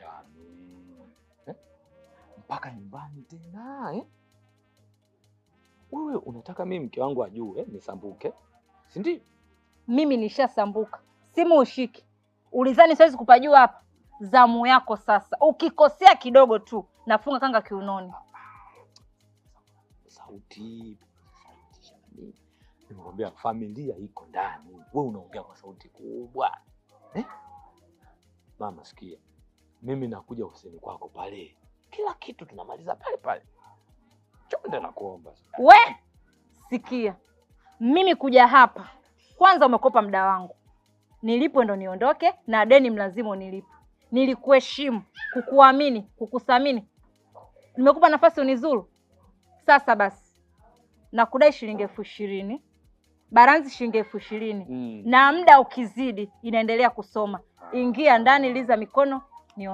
Shani, eh? Mpaka nyumbani tena, eh? Wewe unataka mimi mke wangu ajue nisambuke, si ndio? Mimi nishasambuka, simu ushiki. Ulizani siwezi kupajua hapa? Zamu yako sasa, ukikosea kidogo tu nafunga kanga kiunoni. Sauti, sauti Shani, nimekwambia familia iko ndani, wewe unaongea kwa sauti kubwa, eh? Mama sikia, mimi nakuja ofisini kwako pale, kila kitu tunamaliza pale pale. Chonde nakuomba. We sikia, mimi kuja hapa kwanza, umekopa muda wangu, nilipwe ndo niondoke, na deni mlazimu nilipe. Nilikuheshimu, kukuamini, kukuthamini, nimekupa nafasi unizuru. Sasa basi, nakudai shilingi 20,000, baranzi shilingi 20,000 na muda ukizidi inaendelea kusoma. Ingia ndani, liza mikono, niondoke.